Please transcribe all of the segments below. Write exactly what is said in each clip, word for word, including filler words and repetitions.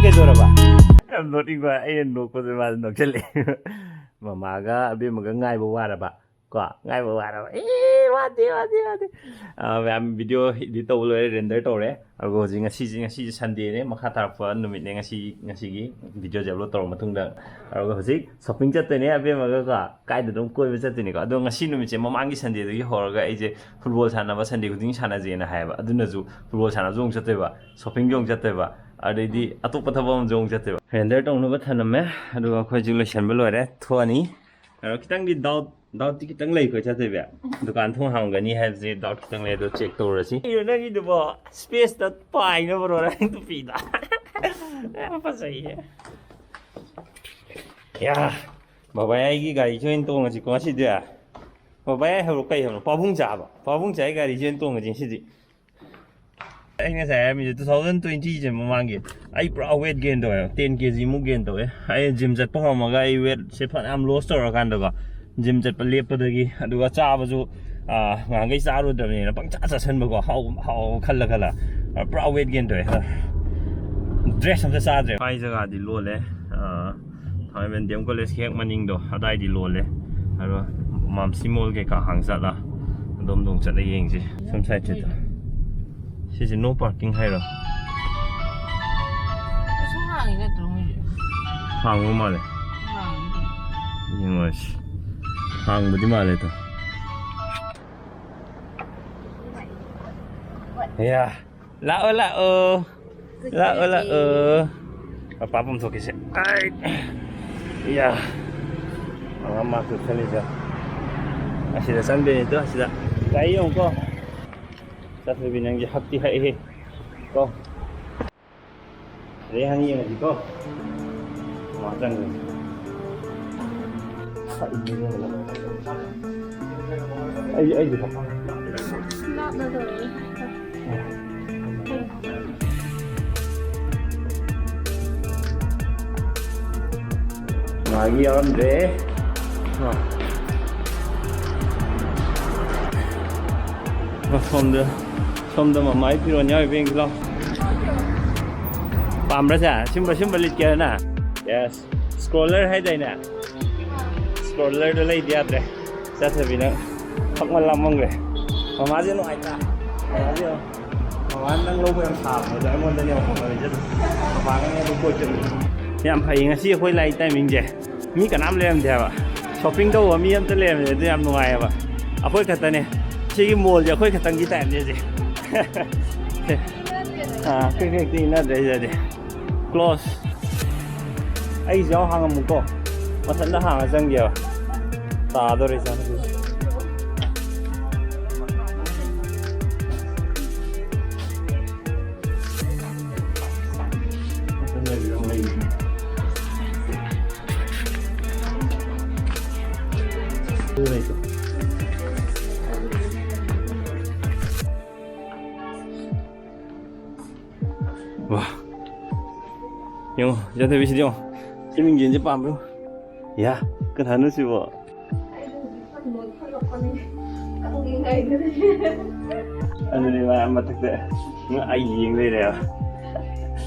ꯀꯩꯗꯧꯔꯕ? ꯌꯥꯝ ꯅꯣꯛꯅꯤꯡꯕ, ꯑꯩꯅ ꯅꯣꯛꯄꯗ ꯃꯥꯁꯨ ꯅꯣꯛꯁꯜꯂꯛꯑꯦ꯫ ꯃꯃꯥꯒ ꯑꯕꯦꯝꯃꯒ ꯉꯥꯏꯕ ꯋꯥꯔꯕ? ꯀꯣ, ꯉꯥꯏꯕ ꯋꯥꯔꯕ? ꯑꯦ, ꯋꯥꯗꯦ, ꯋꯥꯗꯦ, ꯋꯥꯗꯦ꯫ ꯑ, ꯃꯌꯥꯝ video edit ꯇꯧꯕ ꯂꯣꯏꯔꯦ, render ꯇꯧꯔꯦ꯫ ꯑꯗꯨꯒ ꯍꯧꯖꯤꯛ ꯉꯁꯤꯁꯦ, ꯉꯁꯤꯁꯦ Sundayꯅꯦ, ꯃꯈꯥ ꯇꯥꯔꯛꯄ ꯅꯨꯃꯤꯠꯅꯦ ꯉꯁꯤ, ꯉꯁꯤꯒꯤ videoꯁꯦ upload ꯇꯧꯔ ꯃꯇꯨꯡꯗ꯫ ꯑꯗꯨꯒ ꯍꯧꯖꯤꯛ shopping ꯆꯠꯇꯣꯏꯅꯦ ꯑꯕꯦꯝꯃꯒꯀꯣ꯫ ꯀꯥꯏꯗꯅꯣ ꯀꯣꯏꯕ ꯆꯠꯇꯣꯏꯅꯤꯀꯣ꯫ ꯑꯗꯣ ꯉꯁꯤ ꯅꯨꯃꯤꯠꯁꯦ ꯃꯃꯥꯡꯒꯤ Sundayꯗꯒꯤ ꯍꯧꯔꯒ ꯑꯩꯁꯦ football ꯁꯥꯟꯅꯕ Sunday ꯈꯨꯗꯤꯡꯒꯤ ꯁꯥꯟꯅꯁꯦꯅ ꯍꯥꯏꯌꯦꯕ꯫ ꯑꯗꯨꯅꯁꯨ football ꯁꯥꯟꯅꯕꯁꯨ ꯑꯃꯨꯛ ꯆꯠꯇꯣꯏꯕ, shoppingꯁꯨ ꯑꯃꯨꯛ ꯆꯠꯇꯣꯏꯕ, ꯑꯗꯩꯗꯤ ꯑꯇꯣꯞꯄ ꯊꯕꯛ ꯑꯃꯁꯨ ꯑꯃꯨꯛ ꯆꯠꯇꯣꯏꯕ꯫ Render ꯇꯧꯅꯕ ꯊꯅꯝꯃꯦ꯫ ꯑꯗꯨꯒ ꯑꯩꯈꯣꯏ ꯍꯧꯖꯤꯛ ꯂꯣꯏꯁꯟꯕ ꯂꯣꯏꯔꯦ, ꯊꯣꯛꯑꯅꯤ꯫ ꯑꯗꯣ ꯈꯤꯇꯪꯗꯤ doubt, doubtꯇꯤ ꯈꯤꯇꯪ ꯂꯩꯀꯣ ꯆꯠꯇꯣꯏꯕ꯫ ꯗꯨꯀꯥꯟ ꯊꯣꯡ ꯍꯥꯡꯒꯅꯤ ꯍꯥꯏꯕꯁꯦ doubt ꯈꯤꯇꯪ ꯂꯩ, ꯑꯗꯣ check ꯇꯧꯔꯁꯤ꯫ ꯀꯩꯅꯣ ꯅꯪꯒꯤꯗꯨꯕꯣ? Spaceꯇ ꯄꯥꯏꯅꯕꯔꯣ ꯅꯪ ꯇꯨꯄꯤꯗꯣ? ꯌꯥꯝ ꯐꯖꯩꯌꯦ꯫ ꯌꯥ, ꯕꯕꯥ ꯑꯩꯒꯤ ꯒꯥꯔꯤꯁꯦ ꯑꯣꯏꯅ ꯇꯣꯡꯉꯁꯤꯀꯣ ꯉꯁꯤꯗꯤ꯫ ꯕꯕꯥ ꯑꯩ ꯍꯧꯔꯛ ꯀꯩ ꯍꯥꯏꯕꯅꯣ? ꯄꯥꯕꯨꯡ ꯆꯥꯕ꯫ ꯄꯥꯕꯨꯡ ꯆꯥꯏ ꯒꯥꯔꯤꯁꯦ ꯑꯣꯏꯅ ꯇꯣꯡꯉꯁꯤ ꯉꯁꯤꯗꯤ꯫ ꯑꯩ ꯉꯁꯥꯏ ꯍꯥꯏꯔꯝꯃꯤꯁꯦ two thousand twentyꯁꯦ ꯃꯃꯥꯡꯒꯤ ꯑꯩ ꯄꯨꯔꯥ weight gain ꯇꯧꯋꯦ, ten kg ꯃꯨꯛ gain ꯇꯧꯋꯦ꯫ ꯑꯩ gym ꯆꯠꯄ ꯍꯧꯔꯝꯃꯒ ꯑꯩ weightꯁꯦ ꯐꯅꯌꯥꯝ loss ꯇꯧꯔꯀꯥꯟꯗꯀꯣ, gym ꯆꯠꯄ ꯂꯦꯞꯄꯗꯒꯤ, ꯑꯗꯨꯒ ꯆꯥꯕꯁꯨ, ꯑꯥ, ꯉꯍꯥꯟꯈꯩ ꯆꯥꯔꯨꯗ꯭ꯔꯕꯅꯤꯅ ꯄꯪꯆꯥ ꯆꯥꯁꯟꯕꯀꯣ, ꯍꯥꯎ ꯍꯥꯎ ꯈꯜꯂ ꯈꯜꯂ, ꯑꯥ, ꯄꯨꯔꯥ weight gain ꯇꯧꯋꯦ꯫ Dress ꯑꯝꯇ ꯆꯥꯗ꯭ꯔꯦ꯫ ꯃꯥꯏ ꯖꯒꯥꯗꯤ ꯂꯣꯜꯂꯦ, ꯑꯥ, ꯊꯥꯡꯃꯩꯕꯟ DM College ꯍꯦꯛ ꯃꯅꯤꯡꯗꯣ ꯑꯗꯥꯏꯗꯤ ꯂꯣꯜꯂꯦ꯫ ꯑꯗꯣ ꯃꯥꯝꯁꯤ mall ꯀꯩꯀꯥ ꯍꯥꯡ ꯆꯠꯂ ꯑꯗꯣꯝꯗꯣꯡ ꯆꯠꯂ ꯌꯦꯡꯁꯤ꯫ ꯁꯣꯝ sideꯁꯤꯗ꯫ ꯁꯤꯁꯦ no parking ꯍꯥꯏꯔꯣ? ꯀꯩꯁꯨ ꯍꯥꯡꯉꯤ ꯅꯠꯇ꯭ꯔꯣ ꯃꯣꯏꯁꯦ? ꯍꯥꯡꯕ ꯃꯥꯜꯂꯦ꯫ ꯍꯥꯡꯉꯤ꯫ ꯌꯦꯡꯉꯨꯔꯁꯤ꯫ ꯍꯥꯡꯕꯗꯤ ꯃꯥꯜꯂꯦ ꯑꯗꯣ꯫ ꯌꯥ꯫ ꯂꯥꯛꯑꯣ, ꯂꯥꯛꯑꯣ꯫ ꯂꯥꯛꯑꯣ, ꯂꯥꯛꯑꯣ꯫ ꯃꯄꯥ ꯄꯨꯝꯊꯣꯛꯈꯤꯁꯦ꯫ ꯑꯥꯏ꯫ ꯌꯥ꯫ ꯑꯉꯥꯡ ꯃꯥ ꯆꯠꯁꯜꯂꯤꯁꯦ꯫ ꯑꯁꯤꯗ ꯆꯪꯗꯣꯏꯅꯤꯗꯣ, ꯑꯁꯤꯗ꯫ ꯒꯥꯔꯤ ꯌꯦꯡꯉꯨꯀꯣ꯫ ꯆꯠꯊꯣꯏꯕꯤ ꯅꯪꯁꯦ ꯍꯛꯇꯤ ꯍꯛꯏꯍꯦ꯫ ꯀꯣ꯫ ꯑꯗꯩ ꯍꯥꯟꯅ ꯌꯦꯡꯉꯁꯤꯀꯣ꯫ ꯉꯥꯛꯇꯪ꯫ ꯑꯩ, ꯑꯩꯒꯤ ꯐꯝꯐꯝ꯫ ꯃꯥꯒꯤ ꯌꯥꯎꯔꯝꯗ꯭ꯔꯦ꯫ ꯑ꯫ ꯑ, ꯁꯣꯝꯗ, ꯁꯣꯝꯗ ꯃꯃꯥꯏ ꯐꯤꯔꯣꯟ ꯌꯥꯎꯔꯤꯕ ꯌꯦꯡꯁꯤ ꯂꯥꯎ꯫ ꯄꯥꯝꯕ꯭ꯔꯥ ꯁꯦ? ꯁꯤꯝꯕ ꯁꯤꯝꯕ ꯂꯤꯠꯀꯦꯔ ꯅꯪ? Yes. Stroller ꯍꯥꯏꯗꯥꯏꯅꯦ? Strollerꯗꯣ ꯂꯩꯗꯤ ꯌꯥꯗ꯭ꯔꯦ꯫ ꯆꯠꯊꯕꯤ ꯅꯪ ꯐꯛꯃꯟ ꯂꯥꯝꯃꯝꯈ꯭ꯔꯦ꯫ ꯃꯃꯥꯁꯦ ꯅꯨꯡꯉꯥꯏꯇ꯭ꯔꯥ? ꯃꯃꯥꯁꯦ ꯌꯦꯡꯉꯣ꯫ ꯃꯃꯥꯅ ꯅꯪ ꯂꯧꯕ ꯌꯥꯝ ꯁꯥꯕꯅꯦ ꯑꯗꯣ ꯑꯩꯉꯣꯟꯗꯅꯦ ꯌꯥꯝ ꯍꯪꯉꯛꯏꯁꯦ ꯑꯗꯨꯝ꯫ ꯃꯄꯥꯟꯒꯅꯦ ꯑꯗꯨꯝ ꯀꯣꯏ ꯆꯠꯂꯤ꯫ ꯌꯥꯝ ꯐꯩ ꯉꯁꯤ ꯑꯩꯈꯣꯏ ꯂꯥꯛꯏ timingꯁꯦ꯫ ꯃꯤ ꯀꯅꯥꯝ ꯂꯩꯔꯝꯗꯦ ꯍꯥꯏꯕ꯫ Shopping ꯇꯧꯕ ꯃꯤ ꯑꯝꯇ ꯂꯩꯔꯝꯗꯦ꯫ ꯑꯗꯨ ꯌꯥꯝ ꯅꯨꯡꯉꯥꯏꯌꯦꯕ꯫ ꯑꯩꯈꯣꯏ ꯈꯛꯇꯅꯦ꯫ ꯁꯤꯒꯤ mallꯁꯦ ꯑꯩꯈꯣꯏ ꯈꯛꯇꯪꯒꯤ typeꯅꯦ ꯁꯦ꯫ ꯑꯥ, ꯑꯩꯈꯣꯏ ꯈꯛꯇ ꯏꯟꯅꯗ꯭ꯔꯦ ꯁꯤꯗꯗꯤ꯫ Close꯫ ꯑꯩꯒꯤꯁꯨ ꯌꯥꯎ ꯍꯥꯡꯉꯝꯃꯨꯀꯣ꯫ ꯃꯊꯟꯇ ꯍꯥꯡꯉ ꯆꯪꯒꯦꯕ꯫ ꯇꯥꯗꯣꯔꯦ ꯏꯆꯥꯅꯨꯄꯤ꯫ ꯋꯥ꯫ ꯌꯦꯡꯉꯣ, ꯏꯆꯥꯊꯣꯏꯕꯤꯁꯤꯗꯤ ꯌꯦꯡꯉꯣ꯫ ꯁꯤ ꯃꯤꯡꯖꯦꯜꯁꯦ ꯄꯥꯝꯕ꯭ꯔꯣ? ꯌꯥ, ꯀꯅꯥꯅꯣ ꯁꯤꯕꯣ? ꯑꯗꯨꯅꯦ ꯃꯥ ꯃꯊꯛꯇ ꯉꯥ ꯑꯩ ꯌꯦꯡ ꯂꯩꯔꯦꯕ꯫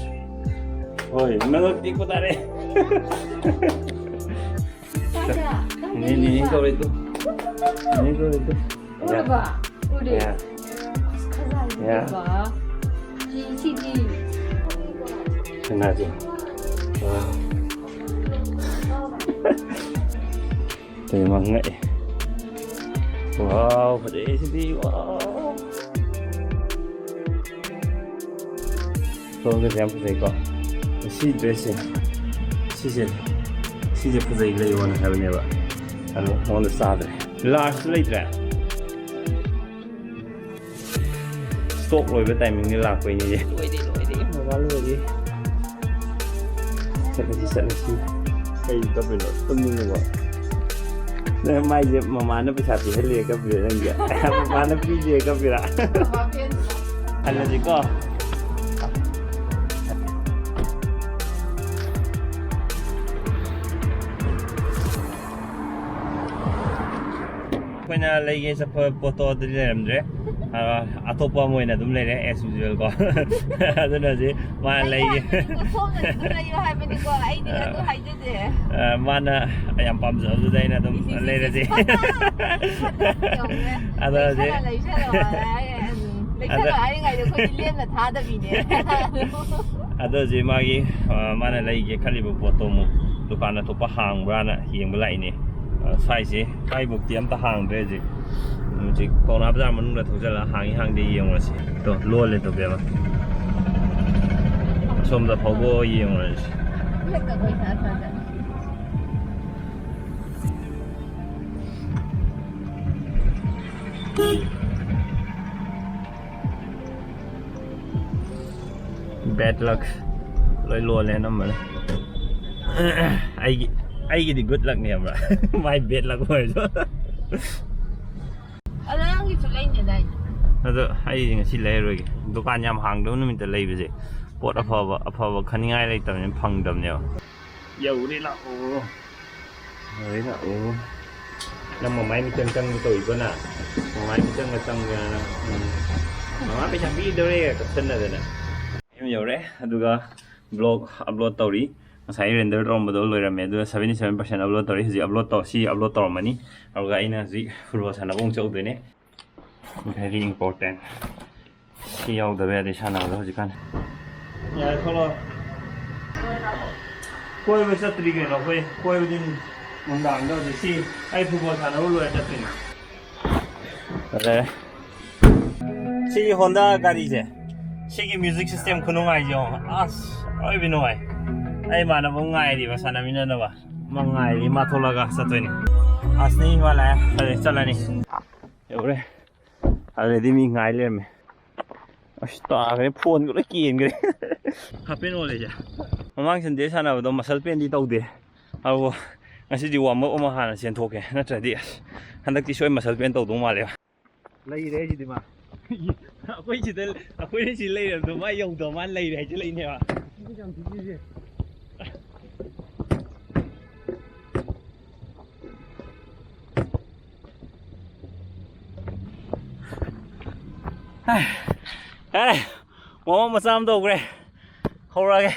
ꯍꯣꯏ, ꯅꯪ ꯇꯦꯛꯄ ꯇꯥꯔꯦ꯫ ꯅꯦ, ꯅꯦ, ꯅꯦ ꯀꯧꯔꯦ ꯇꯨ꯫ ꯅꯦ ꯀꯧꯔꯦ ꯇꯨ꯫ ꯎꯔꯕ? ꯎꯔꯦ꯫ ꯌꯥ꯫ ꯑꯁ, ꯈꯖꯥꯏꯗꯨꯗꯤꯀꯣ꯫ ꯌꯥ꯫ ꯁꯤ, ꯁꯤꯗꯤ꯫ ꯀꯅꯥꯁꯦ? ꯋꯥꯎ꯫ ꯀꯩꯅꯣ ꯃꯥ ꯉꯛꯑꯦ꯫ ꯋꯥꯎ, ꯐꯖꯩ ꯁꯤꯗꯤ, ꯋꯥꯎ꯫ ꯐꯤꯔꯣꯜꯒꯁꯦ ꯌꯥꯝ ꯐꯖꯩꯀꯣ꯫ ꯁꯤ dressꯁꯦ, ꯁꯤꯁꯦ, ꯁꯤꯁꯦ ꯐꯖꯩ ꯂꯩꯌꯣꯅ ꯍꯥꯏꯕꯅꯦꯕ꯫ ꯑꯗꯣ ꯃꯉꯣꯟꯗ ꯆꯥꯗ꯭ꯔꯦ꯫ Largeꯁꯨ ꯂꯩꯇ꯭ꯔꯦ꯫ Stock ꯂꯣꯏꯕ timingꯅꯤ ꯂꯥꯛꯄꯩꯅꯤꯁꯦ꯫ ꯂꯣꯏꯔꯦ, ꯂꯣꯏꯔꯦ, ꯃꯃꯥ ꯂꯣꯏꯔꯦ꯫ ꯆꯠꯂꯁꯤ, ꯆꯠꯂꯁꯤ꯫ ꯀꯩ ꯀꯞꯄꯤꯅꯣ? ꯇꯨꯝꯅꯤꯡꯉꯕꯣ? ꯅꯪ ꯃꯥꯏꯁꯦ ꯃꯃꯥꯅ ꯄꯩꯁꯥ ꯄꯤꯍꯜꯂꯦ ꯀꯞꯄꯤꯔ ꯅꯪꯁꯦ? ꯃꯃꯥꯅ ꯄꯤꯗꯦ ꯀꯞꯄꯤꯔ? ꯍꯜꯂꯁꯤꯀꯣ꯫ ꯑꯩꯈꯣꯏꯅ ꯂꯩꯒꯦ ꯆꯠꯄ ꯄꯣꯠꯇꯣ ꯑꯗꯨꯗꯤ ꯂꯩꯔꯝꯗ꯭ꯔꯦ꯫ ꯑ, ꯑꯇꯣꯞꯄ ꯑꯃ ꯑꯣꯏꯅ ꯑꯗꯨꯝ ꯂꯩꯔꯦ, as usual ꯀꯣ꯫ ꯑꯗꯨꯅ ꯍꯧꯖꯤꯛ ꯃꯥꯅ ꯑꯩ ꯂꯩꯒꯦ꯫ ꯍꯥꯏꯕꯅꯤꯀꯣ, ꯁꯣꯝꯅ ꯑꯗꯨꯝ ꯂꯩꯌꯣ ꯍꯥꯏꯕꯅꯤꯀꯣ, ꯑꯩꯗꯤ ꯑ, ꯑꯗꯨ ꯍꯥꯏꯖꯗꯦ꯫ ꯑ, ꯃꯥꯅ ꯌꯥꯝ ꯄꯥꯝꯖꯕꯗꯨꯗ ꯑꯩꯅ ꯑꯗꯨꯝ ꯏꯁ, ꯏꯁ, ꯏꯁ, ꯂꯩꯔꯁꯤ꯫ ꯏꯁ꯫ ꯌꯧꯔꯦ꯫ ꯑꯗꯣ ꯍꯧꯖꯤꯛ ꯂꯩꯁꯜꯂꯣ, ꯂꯩꯁꯜꯂꯣ ꯍꯥꯏꯔꯦ꯫ ꯑꯗꯨꯝ ꯂꯩꯁꯜꯂꯣ ꯑꯗ ꯍꯥꯏꯔꯤꯉꯩꯗ ꯑꯩꯈꯣꯏꯗꯤ ꯂꯦꯝꯅ ꯊꯥꯗꯕꯤꯅꯦ꯫ ꯑꯗꯣ ꯍꯧꯖꯤꯛ ꯃꯥꯒꯤ, ꯑ, ꯃꯥꯅ ꯂꯩꯒꯦ ꯈꯜꯂꯤꯕ ꯄꯣꯠꯇꯣ ꯑꯃꯨꯛ ꯗꯨꯀꯥꯟ ꯑꯇꯣꯞꯄ ꯍꯥꯡꯕ꯭ꯔꯥꯅ ꯌꯦꯡꯕ ꯂꯥꯛꯏꯅꯦ꯫ ꯑ, ꯁ꯭ꯋꯥꯏꯁꯦ ꯁ꯭ꯋꯥꯏꯐꯥꯎꯗꯤ ꯑꯝꯇ ꯍꯥꯡꯗ꯭ꯔꯦ ꯍꯧꯖꯤꯛ꯫ ꯍꯧꯖꯤꯛ ꯄꯥꯎꯅꯥ ꯕꯖꯥꯔ ꯃꯅꯨꯡꯗ ꯊꯧꯖꯤꯜꯂꯒ ꯍꯥꯡꯉꯤ ꯍꯥꯡꯗꯦ ꯌꯦꯡꯉꯨꯔꯁꯤ꯫ ꯇꯣ, ꯂꯣꯜꯂꯦ ꯇꯣ, ꯕꯦꯝꯃ꯫ ꯑꯁꯣꯝꯗ ꯐꯥꯎꯗꯣꯛꯑ ꯌꯦꯡꯉꯨꯔꯁꯤ꯫ Bad luck꯫ ꯂꯣꯏ ꯂꯣꯜꯂꯦ ꯑꯅꯝꯕꯅ꯫ ꯑꯩꯒꯤ, ꯑꯩꯒꯤꯗꯤ good luckꯅꯦꯕ꯭ꯔꯥ? ꯃꯥꯏ bad luck ꯑꯣꯏꯔꯁꯨ꯫ ꯑꯗꯣ ꯅꯪꯒꯤꯁꯨ ꯂꯩꯅꯦꯗꯥꯏꯅꯦ? ꯑꯗꯣ ꯑꯩꯗꯤ ꯉꯁꯤ ꯂꯩꯔꯔꯣꯏꯒꯦ꯫ ꯗꯨꯀꯥꯟ ꯌꯥꯝ ꯍꯥꯡꯗꯕ ꯅꯨꯃꯤꯠꯇ ꯂꯩꯕꯁꯦ ꯄꯣꯠ ꯑꯐꯕ, ꯑꯐꯕ ꯈꯟꯅꯤꯡꯉꯥꯏ ꯂꯩꯇꯕꯅꯤꯅ ꯐꯪꯗꯕꯅꯦꯕ꯫ ꯌꯧꯔꯦ ꯂꯥꯛꯑꯣ꯫ ꯌꯧꯔꯦ ꯂꯥꯛꯑꯣ꯫ ꯅꯪ ꯃꯃꯥꯏ ꯃꯤꯆꯪ ꯆꯪꯕ ꯇꯧꯏꯀꯣ ꯅꯪ꯫ ꯃꯃꯥꯏ ꯃꯤꯆꯪꯒ ꯆꯪꯗꯅ ꯅꯪ꯫ ꯎꯝ꯫ ꯃꯃꯥ ꯄꯩꯁꯥ ꯄꯤꯗꯧꯔꯦ ꯀꯛꯁꯟꯅꯗꯅ꯫ ꯌꯨꯝ ꯌꯧꯔꯦ꯫ ꯑꯗꯨꯒ vlog upload ꯇꯧꯔꯤ꯫ ꯉꯁꯥꯏ render ꯇꯧꯔꯝꯕꯗꯣ ꯂꯣꯏꯔꯝꯃꯦ꯫ ꯑꯗꯨꯒ seventy seven percent upload ꯇꯧꯔꯤ꯫ ꯍꯧꯖꯤꯛ upload ꯇꯧ-, ꯁꯤ upload ꯇꯧꯔꯝꯃꯅꯤ꯫ ꯑꯗꯨꯒ ꯑꯩꯅ ꯍꯧꯖꯤꯛ football ꯁꯥꯟꯅꯕ ꯑꯃꯨꯛ ꯆꯠꯂꯨꯗꯣꯏꯅꯦ꯫ Very important꯫ ꯁꯤ ꯌꯥꯎꯗꯕ ꯌꯥꯗꯦ ꯁꯥꯟꯅꯕꯗ ꯍꯧꯖꯤꯛꯀꯥꯟ꯫ ꯌꯥꯔꯦ, ꯊꯣꯛꯂꯛꯑꯣ꯫ ꯀꯣꯏꯕ ꯆꯠꯇ꯭ꯔꯤ ꯀꯩꯅꯣ ꯑꯩꯈꯣꯏ꯫ ꯀꯣꯏꯕꯗꯤ ꯅꯨꯡꯗꯥꯡꯗ ꯍꯧꯖꯤꯛ ꯁꯤ ꯑꯩ football ꯁꯥꯟꯅꯕ ꯂꯣꯏꯔ ꯆꯠꯇꯣꯏꯅꯦ꯫ ꯐꯖꯔꯦ꯫ ꯁꯤꯒꯤ Honda ꯒꯥꯔꯤꯁꯦ, ꯁꯤꯒꯤ music system ꯈꯨꯅꯨꯡꯉꯥꯏꯁꯦ ꯌꯦꯡꯉꯣ꯫ ꯑꯁ, ꯑꯔꯣꯏꯕꯤ ꯅꯨꯡꯉꯥꯏ꯫ ꯑꯩ ꯏꯃꯥꯟꯅꯕ ꯑꯃ ꯉꯥꯏꯔꯤꯕ ꯁꯥꯟꯅꯃꯤꯟꯅꯅꯕ꯫ ꯑꯃ ꯉꯥꯏꯔꯤ, ꯃꯥ ꯊꯣꯛꯂꯒ ꯆꯠꯇꯣꯏꯅꯤ꯫ ꯑꯁꯅꯤ ꯏꯃꯥ ꯂꯥꯛꯑꯦ꯫ ꯑꯗꯨꯗꯤ ꯆꯠꯂꯅꯤ꯫ ꯌꯧꯔꯦ꯫ ꯑꯗꯨꯗꯩꯗꯤ ꯃꯤ ꯉꯥꯏ ꯂꯩꯔꯝꯃꯦ꯫ ꯑꯁ, ꯇꯥꯈ꯭ꯔꯦ, phoneꯒ ꯂꯣꯏ ꯀꯦꯟꯈ꯭ꯔꯦ꯫ Half pant ꯑꯣꯜꯂꯦꯁꯦ꯫ ꯃꯃꯥꯡ Sunday ꯁꯥꯟꯅꯕꯗꯣ muscle painꯗꯤ ꯇꯧꯗꯦ꯫ ꯑꯗꯨꯕꯨ ꯉꯁꯤꯗꯤ warm up ꯑꯃ ꯍꯥꯟꯅ ꯆꯦꯟꯊꯣꯛꯀꯦ, ꯅꯠꯇ꯭ꯔꯗꯤ ꯑꯁ, ꯍꯟꯗꯛꯇꯤ ꯁꯣꯏ muscle pain ꯇꯧꯗꯧ ꯃꯥꯜꯂꯦꯕ꯫ ꯂꯩꯔꯦ ꯁꯤꯗꯤ ꯃꯥ꯫ ꯑꯩꯈꯣꯏ ꯁꯤꯗ, ꯑꯩꯈꯣꯏꯅ ꯁꯤ ꯂꯩꯔꯕꯗꯣ ꯃꯥ ꯌꯧꯗꯕ ꯃꯥꯅ ꯂꯩꯔꯦ ꯍꯥꯏꯖꯤꯜꯂꯛꯏꯅꯦꯕ꯫ ꯑꯦ, ꯃꯃꯥ ꯃꯆꯥ ꯑꯃ ꯇꯧꯈ꯭ꯔꯦ꯫ ꯍꯧꯔꯛꯑꯒꯦ꯫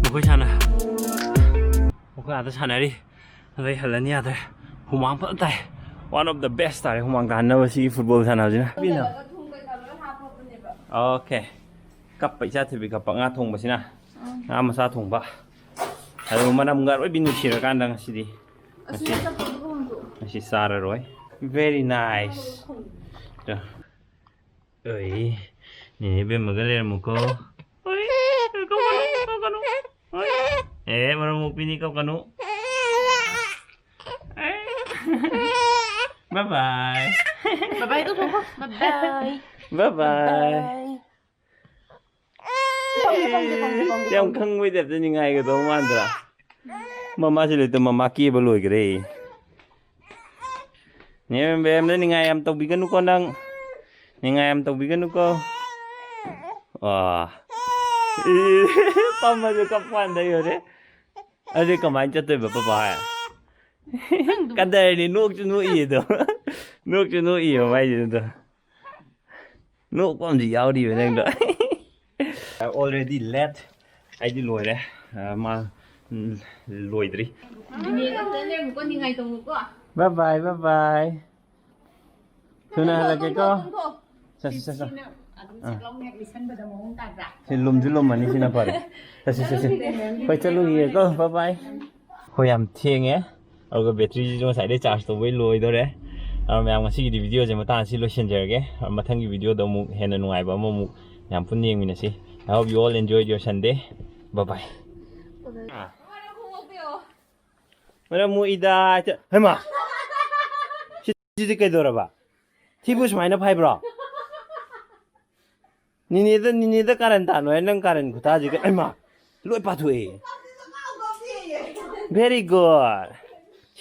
ꯃꯈꯣꯏ ꯁꯥꯟꯅ-, ꯃꯈꯣꯏ ꯑꯥꯗ ꯁꯥꯟꯅꯔꯤ꯫ ꯑꯗꯩ ꯍꯜꯂꯅꯤ ꯌꯥꯗ꯭ꯔꯦ꯫ ꯍꯨꯃꯥꯡ ꯐꯖꯅ ꯇꯥꯏ꯫ One of the best ꯇꯥꯔꯦ ꯍꯨꯃꯥꯡ ꯇꯥꯍꯟꯅꯕ ꯁꯤꯒꯤ football ꯁꯥꯟꯅꯕꯁꯤꯅ꯫ ꯊꯨꯝ ꯀꯩꯀꯥ ꯂꯣꯏ ꯍꯥꯞꯄꯕꯅꯦꯕ꯫ Okay꯫ ꯀꯞꯄ ꯏꯆꯥ ꯊꯣꯏꯕꯤ ꯀꯞꯄ ꯉꯥ ꯊꯣꯡꯕꯁꯤꯅ꯫ ꯎꯝ꯫ ꯉꯥ ꯃꯆꯥ ꯊꯣꯡꯕ꯫ ꯑꯗꯨ ꯃꯅꯝꯒ ꯑꯔꯣꯏꯕꯤ ꯅꯨꯡꯁꯤꯔꯀꯥꯟꯗ ꯉꯁꯤꯗꯤ꯫ ꯑꯁꯤ ꯉꯁꯤ, ꯑꯆꯥꯄꯣꯠꯇꯣ ꯍꯣꯡꯗꯣꯛ꯫ ꯉꯁꯤ ꯆꯥꯔꯔꯣꯏ꯫ Very nice꯫ ꯍꯣꯡꯗꯣꯛ꯫ ꯑꯣꯏ, ꯅꯦꯅꯦ ꯕꯦꯝꯃꯒ ꯂꯩꯔꯝꯃꯨꯀꯣ꯫ ꯑꯣꯏ, ꯀꯞꯀꯅꯨ, ꯀꯞꯀꯅꯨ꯫ ꯑꯣꯏ꯫ ꯑꯦ, ꯃꯔꯝ ꯃꯣꯛꯄꯤꯅꯤ, ꯀꯞꯀꯅꯨ꯫ ꯑꯦ꯫ Bye bye꯫ Bye bye ꯇꯧꯊꯣꯛꯈꯣ꯫ Bye bye꯫ Bye bye꯫ Bye bye꯫ ꯌꯥꯝ ꯈꯪꯕꯩ ꯇꯥꯏꯞꯇ ꯅꯤꯡꯉꯥꯏꯒꯗꯧ ꯃꯥꯟꯗ꯭ꯔꯥ? ꯃꯃꯥꯁꯤ ꯂꯩꯇ, ꯃꯃꯥ ꯀꯦꯕ ꯂꯣꯏꯈ꯭ꯔꯦ꯫ ꯅꯦ ꯕꯦꯝꯗ ꯅꯤꯡꯉꯥꯏ ꯌꯥꯝ ꯇꯧꯕꯤꯒꯅꯨꯀꯣ ꯅꯪ꯫ ꯅꯤꯡꯉꯥꯏ ꯌꯥꯝ ꯇꯧꯕꯤꯒꯅꯨꯀꯣ꯫ ꯑꯥ꯫ ꯏ, ꯄꯝꯃꯁꯨ ꯀꯞꯄ ꯀꯥꯟꯗ ꯌꯧꯔꯦ꯫ ꯑꯗꯨꯗꯤ ꯀꯃꯥꯏꯅ ꯆꯠꯇꯣꯏꯕ ꯄꯄꯥ ꯍꯥꯏ? ꯀꯗꯔꯅꯤ, ꯅꯣꯛꯁꯨ ꯅꯣꯛꯏ ꯑꯗꯣ꯫ ꯅꯣꯛꯁꯨ ꯅꯣꯛꯏ ꯃꯃꯥꯏꯁꯤꯗ꯫ ꯅꯣꯛꯄ ꯑꯃꯗꯤ ꯌꯥꯎꯔꯤꯕ ꯅꯪꯗꯣ꯫ Already late꯫ ꯑꯩꯗꯤ ꯂꯣꯏꯔꯦ꯫ ꯑ, ꯃꯥ, ꯎꯝ, ꯂꯣꯏꯗ꯭ꯔꯤ꯫ ꯅꯦꯅꯦꯒ ꯐꯖꯅ ꯂꯩꯔꯝꯃꯨꯀꯣ, ꯅꯤꯡꯉꯥꯏ ꯇꯧꯅꯨꯀꯣ꯫ Bye bye, bye bye꯫ ꯊꯨꯅ ꯍꯜꯂꯛꯀꯦꯀꯣ꯫ ꯇꯨꯝꯊꯣꯛ, ꯇꯨꯝꯊꯣꯛ꯫ ꯆꯠꯁꯤ, ꯆꯠꯁꯤ꯫ ꯁꯤꯅ ꯑꯗꯨꯝ ꯑꯥ꯫ ꯁꯦꯠ ꯂꯥꯎꯅ ꯍꯦꯛ ꯂꯤꯠꯁꯟꯕꯗ ꯃꯑꯣꯡ ꯇꯥꯗ꯭ꯔꯥ? ꯁꯤ ꯂꯨꯝꯁꯨ ꯂꯨꯝꯃꯅꯤ, ꯁꯤꯅ ꯐꯔꯦ꯫ ꯆꯠꯁꯤ, ꯆꯠꯁꯤ꯫ ꯍꯣꯏ, ꯆꯠꯂꯨꯈꯤꯒꯦꯀꯣ꯫ Bye bye꯫ ꯍꯣꯏ, ꯌꯥꯝ ꯊꯦꯡꯉꯦ꯫ ꯑꯗꯨꯒ batteryꯁꯤꯁꯨ ꯉꯁꯥꯏꯗꯩ charge ꯇꯧꯕꯩ ꯂꯣꯏꯗꯣꯔꯦ꯫ ꯑꯗꯣ ꯃꯌꯥꯝ, ꯉꯁꯤꯒꯤꯗꯤ videoꯁꯦ ꯃꯇꯥꯡ ꯑꯁꯤ ꯂꯣꯏꯁꯤꯟꯖꯔꯒꯦ꯫ ꯃꯊꯪꯒꯤ videoꯗ ꯑꯃꯨꯛ ꯍꯦꯟꯅ ꯅꯨꯡꯉꯥꯏꯕ ꯑꯃꯃꯨꯛ ꯃꯌꯥꯝ ꯄꯨꯟꯅ ꯌꯦꯡꯃꯤꯟꯅꯁꯤ꯫ I hope you all enjoyed your Sunday. Bye bye. ꯃꯔꯝ ꯃꯣꯛꯏꯗ꯫ ꯍꯩꯃꯥ! ꯁꯤ-, ꯁꯤꯗꯤ ꯀꯩꯗꯧꯔꯕ? ꯊꯤꯕꯨ ꯁꯨꯃꯥꯏꯅ ꯐꯥꯏꯕ꯭ꯔꯣ? ꯅꯤꯅꯦꯗ ꯅꯤꯅꯦꯗ ꯀꯥꯔꯟ ꯇꯥꯅꯣ ꯍꯥꯏ, ꯅꯪ ꯀꯥꯔꯟ ꯈꯨꯇꯥꯁꯤꯒ꯫ ꯑꯩꯃ, ꯂꯣꯏ ꯄꯥꯊꯣꯛꯑꯦ꯫ Very good.